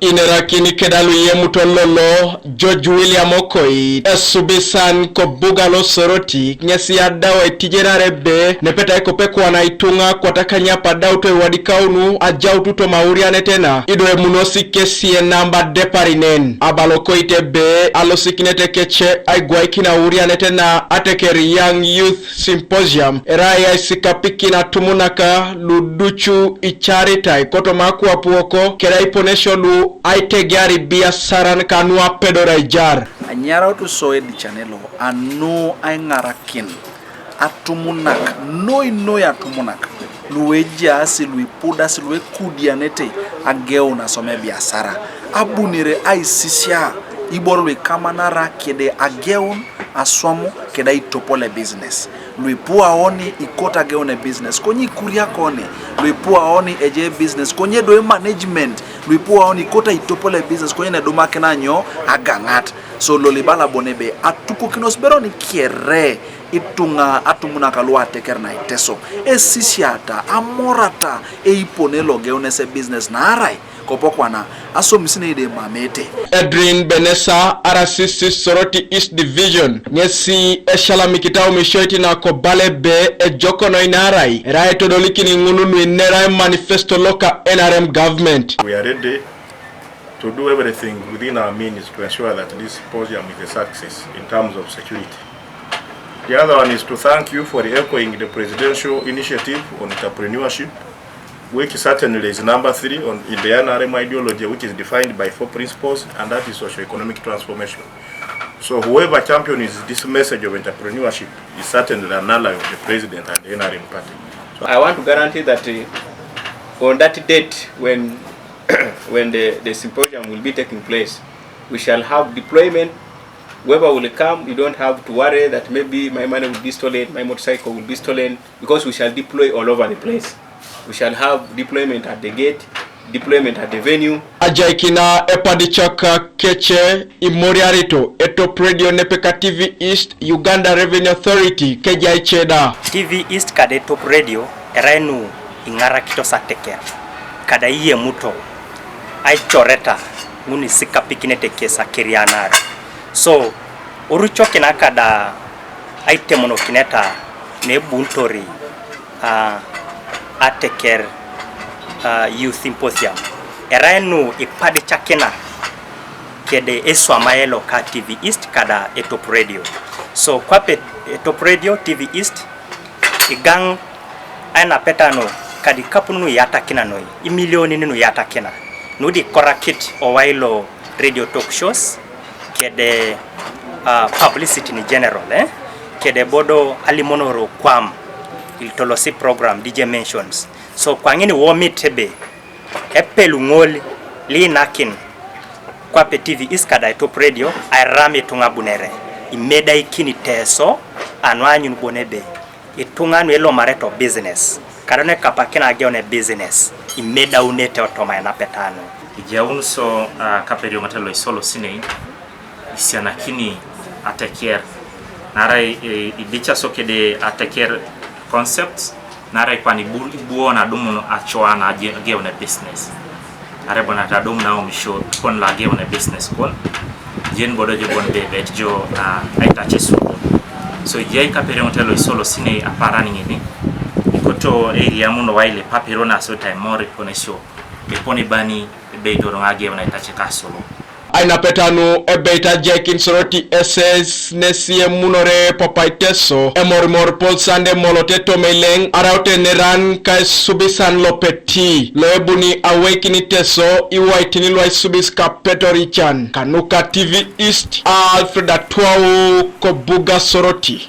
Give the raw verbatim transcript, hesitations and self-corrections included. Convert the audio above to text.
Inerakin keda lu iyemuto lolo, George William Okoi, esubisan kobuga lo Soroti, ŋesi adau aitijenare ebe nepetai kopekwana ituŋa kwatakanyap adauto iwadikaunu ajautu toma aurianet na, ido emunosi kesi enamba adeparinen, abala Okoi ebe alosikinete kece aigwaikin aurianet na ateker Young Youth Symposium, erai aisikapikin atumunak luducu icaritai kotoma akwap wok, keda iponesio lu aitegear ibiasaran kanu apedor aijar. Anyarautu so edicane lo anu aiŋarakin atumunak, noi noi atumunak, luejaas, luipudas, luekudianete ageun asoma ebiasara, abunere aisisia iboro luikamanara kede ageun aswamu kede aitopol ebusiness. Luipu aoni ikot ageun ebusiness, konye ikuriak oni, luipu aoni ejai ebusiness, konye do management, luipu aoni ikot aitopol ebusiness, konye nedumakina nyo? Agaŋat. So lolo ibala bon ebe atukokinos beron kere ituŋa atumunak lu ateker na Iteso, esisiata, amorata, eipone logeunese business naarai kopokwana asomis neide mamete. Edrin Benesa, R C C Soroti East Division, ŋesi esalamikit aumishoit na kobala ebe ejok noi naarai erai etodolikin ŋun nuinerai manifesto loka N R M government. We are ready to do everything within our means to ensure that this symposium is a success in terms of security. The other one is to thank you for echoing the presidential initiative on entrepreneurship, which certainly is number three on, in the N R M ideology, which is defined by four principles, and that is socio-economic transformation. So whoever champions this message of entrepreneurship is certainly an ally of the president and the N R M party. So I want to guarantee that, uh, on that date when when the, the symposium will be taking place, we shall have deployment. Whoever will come, you don't have to worry that maybe my money will be stolen, my motorcycle will be stolen, because we shall deploy all over the place. We shall have deployment at the gate, deployment at the venue. Ajaikina epadicaka kece imoriarito Etop Radio nepeka T V East, Uganda Revenue Authority, kejai ceda. T V East kada Etop Radio erai nu iŋarakitos ateker, kada iyemuto aicoreta ŋun isikapikinete kes akerianar. So, orucokina kada aitemonokineta nebuntori, ah, ateker, ah, Youth Symposium. Erai nu ipadicakina kede eswamae loka T V East kada Etop Radio. So, kwape Etop Radio, T V East, igaŋ ainapeta nu kadi ikapun nu iyatakina noi, imilionin nu iyatakina, nu di ikorakit owai lo radio talk shows, kede, ah, publicity in general, eh? Kede bodo alimonoro kwam ilitolosi program D J mentions. So kwaŋin womit ebe epelu ŋol liinakin kwape T V East kada Etop Radio airam ituŋa abunere, imedaikin Teso, anu aanyun bon ebe ituŋa nu elomarete business, kada nu ekapakina ageun business, imedaunete otoma ainapeta nu. Ijaun so, ah, kapedioŋete lo isolosinei, isianakini ateker, naarai, eh, ibica so kede ateker concepts, naarai kwan ibu-, ibuon adumun acoa na aje-, ageun business. Naarai bon atadum naumisho kon lo ageun business kon, jen bodo jo bon bebet jo, ah, aitace sukul. So ijai kapedioŋete lo isolosinei aparan ŋini, ikoto eiriamun owai lo epapero na so taimor iponesio, epone bani ebeitor ŋa ageun aitace kasolo. Ainapeta nu ebeit ajaikin Soroti S S nesi emunore papaiteso, emorimor Paul Sande Molote tomeileŋ, araut eneran ka esubisan lopeti, loebuni aweikin Teso iwaitin luaisubis kapetorican, kanuka T V East, Alfred Atwau, kobuga Soroti.